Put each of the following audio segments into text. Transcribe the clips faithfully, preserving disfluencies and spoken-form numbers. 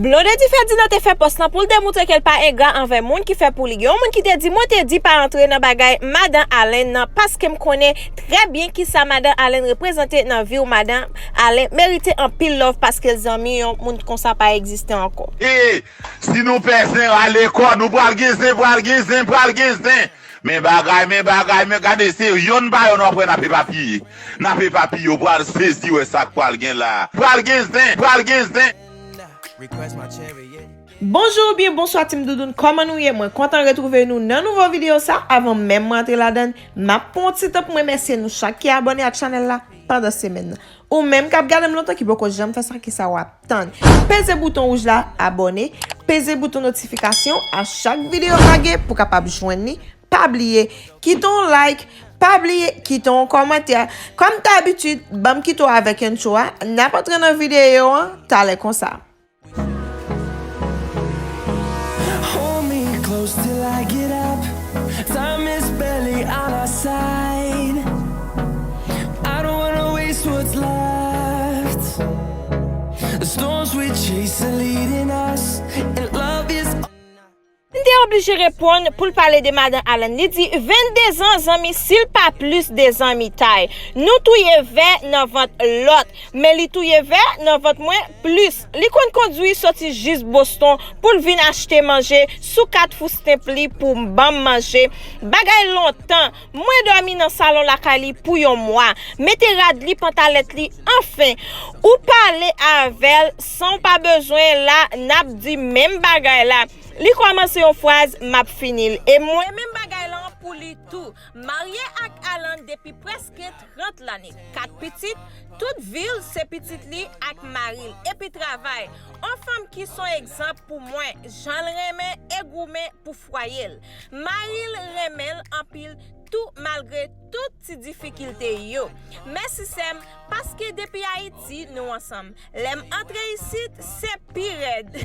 Blondedy Ferdinand te fè pòs lan pou l demontre ke l pa engra anvè moun ki fè pou li. Yon moun ki te di, "Mwen te di pa antre nan bagay Madan Allen nan, paske m konnen trè byen kisa Madan Allen reprezante nan vi w. Madan Allen merite anpil love paske zanmi yon moun konsa pa egziste ankò." E si nou pè zen, rale kò nou, pral gen zen, pral gen zen, pral gen zen. Men bagay, men bagay, men gade se yonn pa yonn w ap wè n ap epapiye. N ap epapiye, w pral sezi wè sa k pral gen la. Pral gen zen, pral gen zen. Bonjou oubyen bonswa Team Doudoune, kòman nou ye? Mwen kontan retwouve nou nan nouvo videyo sa. Avan menm mwen antre ladan l, m ap pran yon ti tan pou m remèsye nou chak ki abòne ak chanèl la pandan semèn nan. Ou menm k ap gade m lontan ki poko janm fè sa, kisa w ap tann? Peze bouton wouj la, abòne, peze bouton notifikasyon a chak videyo m lage pou w kapab jwenn li. Pa bliye kite yon like, pa bliye kite yon kòmantè. Kòm dabitid, ban m kite w avèk entwo a, n ap antre nan videyo an talè konsa. Hold me close till I get up. Time is barely on our side. I don't wanna waste what's left. The storms we chase are leading us, and love is M te oblije reponn pou l pale de Madan Allen. Li di, vennde zan zanmi, si l pa plis de zanmitay. Nou touye vè nan vant lòt, men li touye vè nan vant mwen plis. Li konn kondwi soti jis Boston pou l vin achte manje sou kat food stamp li pou ban m manje. Bagay lontan, mwen dòmi nan salon lakay li pou yon mwa. Mete rad li, pantalèt li, anfen. Ou pale avè l san w pa bezwen la, n ap di menm bagay la. Li kòmanse yon fraz, m ap fini l. E mwen. Menm bagay lan pou li tou. Marye ak Alan depi prèske trant lane. Kat pitit, tout vi l se pitit li ak mari l. Epi travay. On fanm ki s on egzanp pou mwen, jan l renmen e goumen pou fwaye l. Mari l renmen l anpil tou malgre tout ti difikilte yo. Mèsi sè m, paske depi Ayiti nou ansanm. Lè m antre isit, se pi rèd.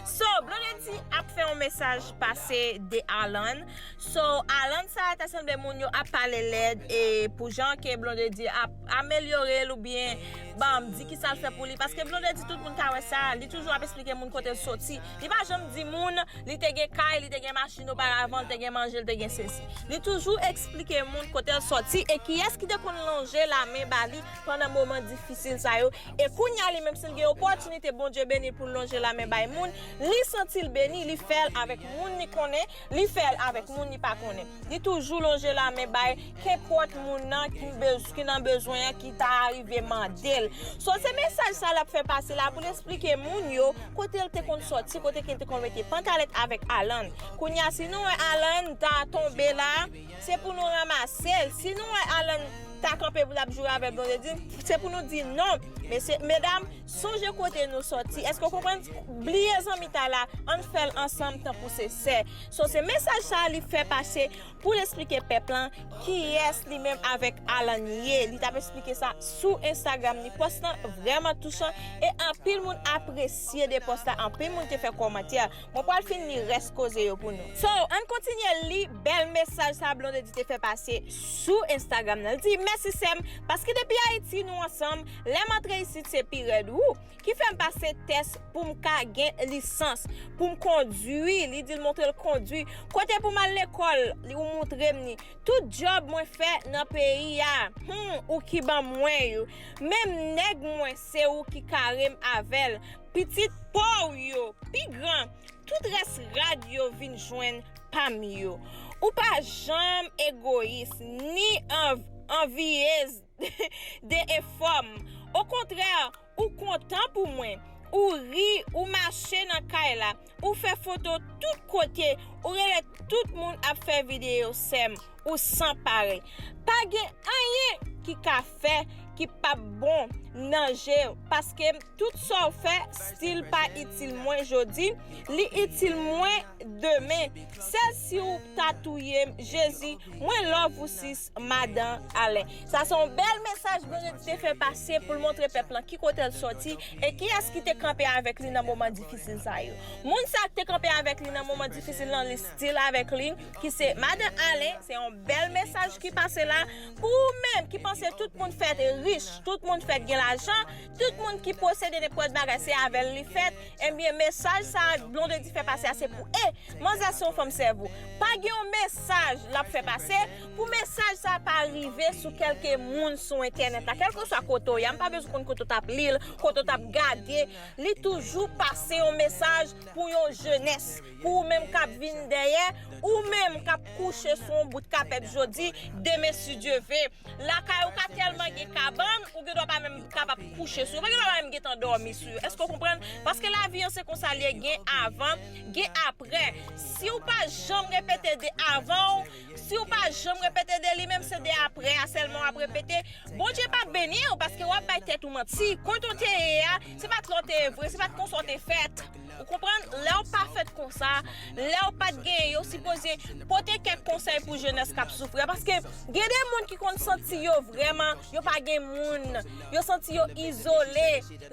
So, Blondedy ap fè yon mesaj pase de Alan. So, Alan sa a ta sanble moun yo ap pale lèd e pou jan ke Blondedy ap amelyore l oubyen, bon, di kisa l fè pou li. Paske Blondedy tout moun ka wè sa, li toujou ap eksplike moun kote l soti. Li pa janm di moun li te gen kay, li te gen machin oparavan, li te gen manje, li te gen sesi. Li toujou eksplike moun kote l soti e kiyès ki te konn lonje lamen ba li pandan moman difisil sa yo. E kounye a li menm si l gen opòtinite Bondye beni l pou l lonje lamen bay moun, li santi l beni, li fè l avèk moun li konnen, li fè l avèk moun li pa konnen. Li toujou lonje lamen bay kenpòt moun nan ki, bez, ki nan bezwen an ki ta rive mande l. So se mesaj sa l ap fè pase la pou l eksplike moun yo kote l te konn sòti, kote ke l te konn mete pantalèt avèk Alan. Kounye a si nou wè Alan ta tonbe la, se pou nou ranmase l. Si nou wè Alan ta kanpe pou l ap joure avèk Blondedy, se pou nou di non. Mesye, medam, sonje kote nou sòti. Èske w konprann? Bliye zanmitay la, ann fè l ansanm tankou se sè. So se mesaj sa a li fè pase pou l eksplike pèp lan kiyès li menm avèk Alan ye. Li t ap eksplike sa sou Instagram li. Pòs lan vrèman touchan e anpil moun apresye de pòs la. Anpil moun te fè kòmantè. Mwen pral fin li rès koze yo pou nou. So, ann kontinye li bèl mesaj sa Blondedy te fè pase sou Instagram nan. Li di, mèsi sè m, paske depi Ayiti nou ansanm, lè m antre isit se pi rèd. Wou! Ki fè m pase tès pou m ka gen lisans, pou m kondwi, li di l montre l kondwi. Kote pou m al lekòl, li ou montre m li. Tout djòb mwen fè nan peyi a, hmm, ou ki ban mwen yo. Menm nèg mwen, se ou ki kare m avè l. Pitit pa w yo, pi gran, tout rès rad yo vin jwenn pa m yo. Ou pa janm egoyis, ni an, anviyez de efò m. Okontrè, ou kontan pou mwen. Ou ri, ou mache nan kay la, ou fè foto tout kote, ou rele tout moun ap fè videyo sè m, ou san parèy. Pa gen anyen ki ka fè ki p ap bon nan je w, paske tout sa w fè still pa itil mwen jodi, li itil mwen demen. Sèl si w ta touye m, Jezi, mwen love ou sis, Madan Allen. Sa se yon bèl mesaj Blondedy te fè pase pou l montre pèp lan ki kote l sòti e kiyès ki te kanpe avèk li nan moman difisil sa yo. Moun sa k te kanpe avèk li nan moman difisil lan, li still avèk li, ki se Madan Allen. Se yon bèl mesaj ki pase la pou ou menm ki panse tout moun fèt rich, tout moun fèt gen lajan, tout moun ki posede nenpòt bagay, se avè l li fèt. Ebyen, mesaj sa a Blondedy fè pase a, se pou e manzè se yon fanm sèvo. Pa gen yon mesaj l ap fè pase pou mesaj sa a pa rive sou kèlke moun sou entènèt la. Kèlkeswa kote w ye a, m pa bezwen konn kote w t ap li l, kote w t ap gade, li toujou pase yon mesaj pou yon jenès, pou ou menm k ap vin dèyè, ou menm k ap kouche sou yon bout kapèt jodi, demen si Dye ve. Lakay ou ka tèlman gen kabann, ou gen dwa pa menm kapab kouche sou yo, ou pa gen dwa pa menm gentan dòmi sou yo. Èske w konprann? Paske lavi an se konsa l ye, gen avan, gen apre. Si w pa janm repete de avan w, si w pa janm repete de li menm, se de apre a sèlman w ap repete, Bondye p ap beni w, paske w ap bay tèt ou manti. Kote w te ye a, se pa t la w te ye vre, se pa t konsa w te fèt. Ou konprann? Lè w pa fèt konsa, lè w pa t genyen, yo sipoze pote kèk konsèy pou jenès k ap soufri a. Paske gen de moun ki konn santi yo vrèman, yo pa gen moun, yo santi yo izole.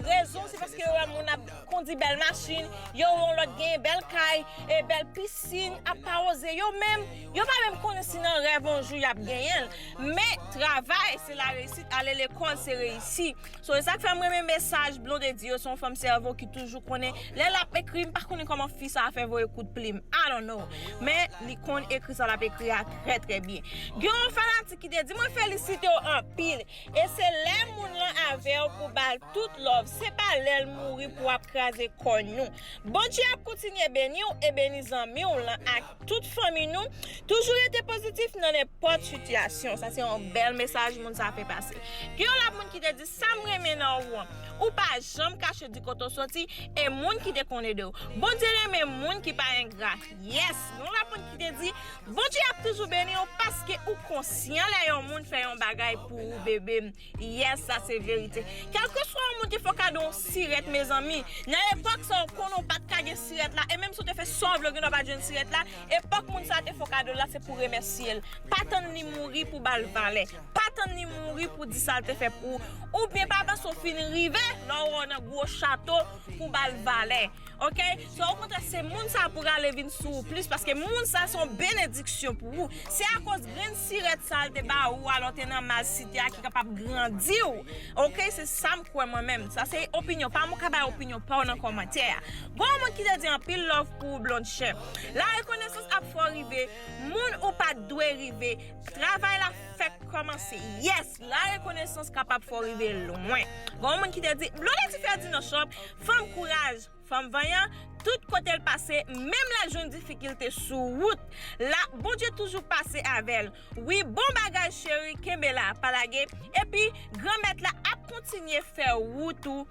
Rezon, se paske yo wè moun ap kondi bèl machin, yo wè yon lòt genyen bèl kay, e bèl pisin ap pawoze. Yo menm, yo pa menm konnen si nan rèv yon jou y ap genyen l. Men, travay, se la reyisit, ale lekòl, se reyisi. So, e sa k fè m renmen mesaj Blondedy yo, se yon fanm sèvo ki toujou konnen, lè l ap ekri, m pa konnen kòman fi sa a fè voye kout plim. I don't know. Men, li konn ekri sa l ap ekri a trè, trè byen. Gen yon fanatik ki te di, mwen felisite w anpil. E se lè moun lan avè w pou ba l tout love. Se pa lè l mouri pou w ap kraze kò nou. Bondye ap kontinye beni w e beni zanmi w lan ak tout fanmi nou. Toujou rete pozitif nan nenpòt sitiyasyon. Sa se yon bèl mesaj moun sa fè pase. Gen yon lòt moun ki te di, sa m renmen nan ou an, ou pa janm kache di kote w soti e moun ki te konn ede w. Bondye renmen moun ki pa engra. Yes! Gen yon lòt moun ki te di, Bondye ap toujou beni w paske ou konsyan lè yon moun fè yon bagay pou ou, bebe m. Yes, sa se verite. Kèlkeswa yon moun te fè w kado yon sirèt, mezanmi, nan epòk sa yo konnen w pa t ka gen sirèt la, e menm si w te fè sa w vle, w gen dwa pa t jwenn sirèt la, epòk moun sa te fè w kado l la, se pou w remèsye l. Pa tann li mouri pou w ba l valè. Pa tann li mouri pou w di sa l te fè pou ou. Oubyen pa panse w fin rive, lè w wè w nan gwo chato, pou w ba l valè. Oke? So, okontrè, se moun sa pou rale vin sou ou plis, paske moun sa se yon benediksyon pou ou. Se akoz grenn sirèt sa l te ba ou, alò te nan mal site a ki kapab grandi w. Oke? Se sa m kwè mwen menm. Sa se opinyon pa m, ou ka bay opinyon pa w nan kòmantè a. Gon moun ki te di anpil love pou ou, Blonde Chè. La rekonesans ap fè w rive moun ou pa t dwe rive. Travay la fèk kòmanse. Yes, la rekonesans kapab fè w rive lwen. Gon moun ki te di, Blondedy Ferdinand Shop, fanm kouraj. Fanm vanyan, tout kote l pase, menm lè l jwenn difikilte sou wout la, Bondye toujou pase avè l. Wi, bon bagay cheri, kenbe la, pa lage. Epi, Granmèt la ap kontinye fè wout ou,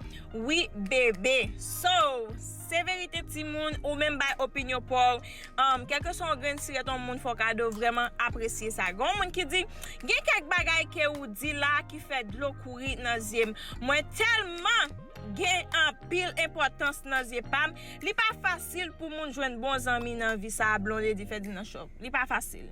wi, bebe. So, se verite timoun, ou menm bay opinyon pa w. Um, kèlkeswa yon grenn sirèt yon moun fè w kado, vrèman apresye sa. Gen yon moun ki di, gen kèk bagay ke ou di la ki fè dlo kouri nan zye m. Mwen tèlman gen anpil enpòtans nan zye pa m. Li pa fasil pou moun jwenn bon zanmi nan vi sa a, Blondedy Ferdinand Shop. Li pa fasil.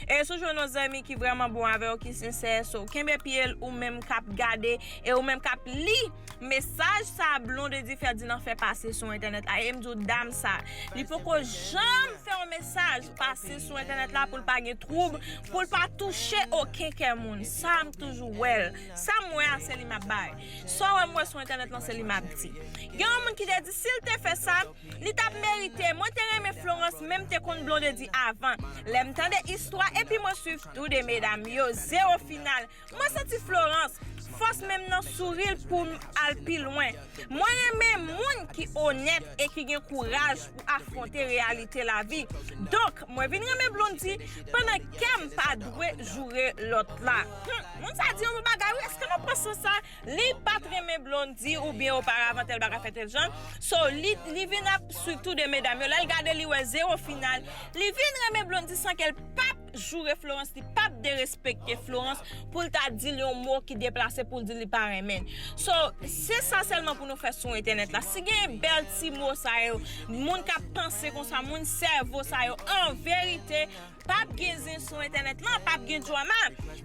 E si w jwenn yon zanmi ki vrèman bon avè w, ki sensè, so, kenbe pye l, ou menm k ap gade, e ou menm k ap li mesaj sa a Blondedy Ferdinand fè pase sou entènèt la. E m di w, dam sa, li poko janm fè yon mesaj pase sou entènèt la pou l pa gen twoub, pou l pa touche okenn kè moun. Sa m toujou wè l. Sa m wè a, se li m ap bay. Sa w wè m wè sou entènèt lan, se li m ap di. Gen yon moun ki te di, si l te fè sa, li t ap merite. Mwen te renmen Florence, men m te konn Blondedy avan. Lè m tande istwa, epi mwen swiv tou de medam yo, zewo final. Mwen santi Florence, fòs menm nan souri l pou m al pi lwen. Mwen renmen moun ki onèt e ki gen kouraj pou afwonte reyalite lavi. Donk, mwen vin renmen Blondy pandan kè m pa dwe joure lòt la. Hmm, moun sa di yon bon bagay, wi, èske nou panse sa? Li pa t renmen Blondy oubyen oparavan tèl bagay fè tèl jan. So, li, li vin ap swiv tou de medam yo. Lè l gade, li wè zewo final. Li vin renmen Blondy san ke l p ap joure Florence, li p ap derespekte Florence pou l ta di l yon mo ki deplase pou l di li pa renmen l. So, se sa sèlman pou nou fè sou entènèt la. Si gen bèl ti mo sa yo, moun k ap panse konsa, moun sèvo sa yo, an verite, p ap gen zen sou entènèt lan, p ap gen drama.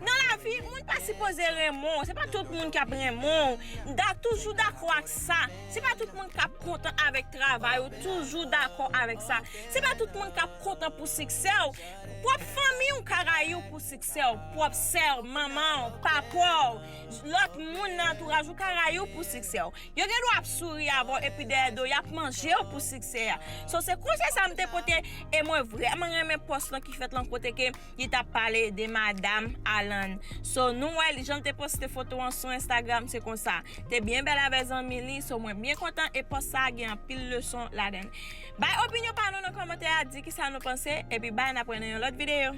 Nan lavi, moun pa sipoze renmen w. Se pa tout moun k ap renmen w. Da, toujou dakò ak sa. Se pa tout moun k ap kontan avèk travay ou, toujou dakò avèk sa. Se pa tout moun k ap kontan pou siksè w. Pwòp fanmi Zanmi w ka rayi w pou siksè w, pwòp sè w, manman w, papa w, lòt moun nan antouraj ou ka rayi w pou siksè w. Yo gen dwa ap souri avè w epi dèyè do y ap manje w pou siksè a. So se konsèy sa m te pote e mwen vrèman renmen pòs lan ki fèt lan kote ke li t ap pale de madanm Alan. So nou wè li jan l te poste foto an sou Instagram se konsa. Te byen bèl avè zanmi li, so mwen byen kontan e pòs sa a gen anpil leson ladan l. Bay opinyon pa nou nan kòmantè a, di kisa nou panse, epi bay n ap wè nan yon lòt videyo.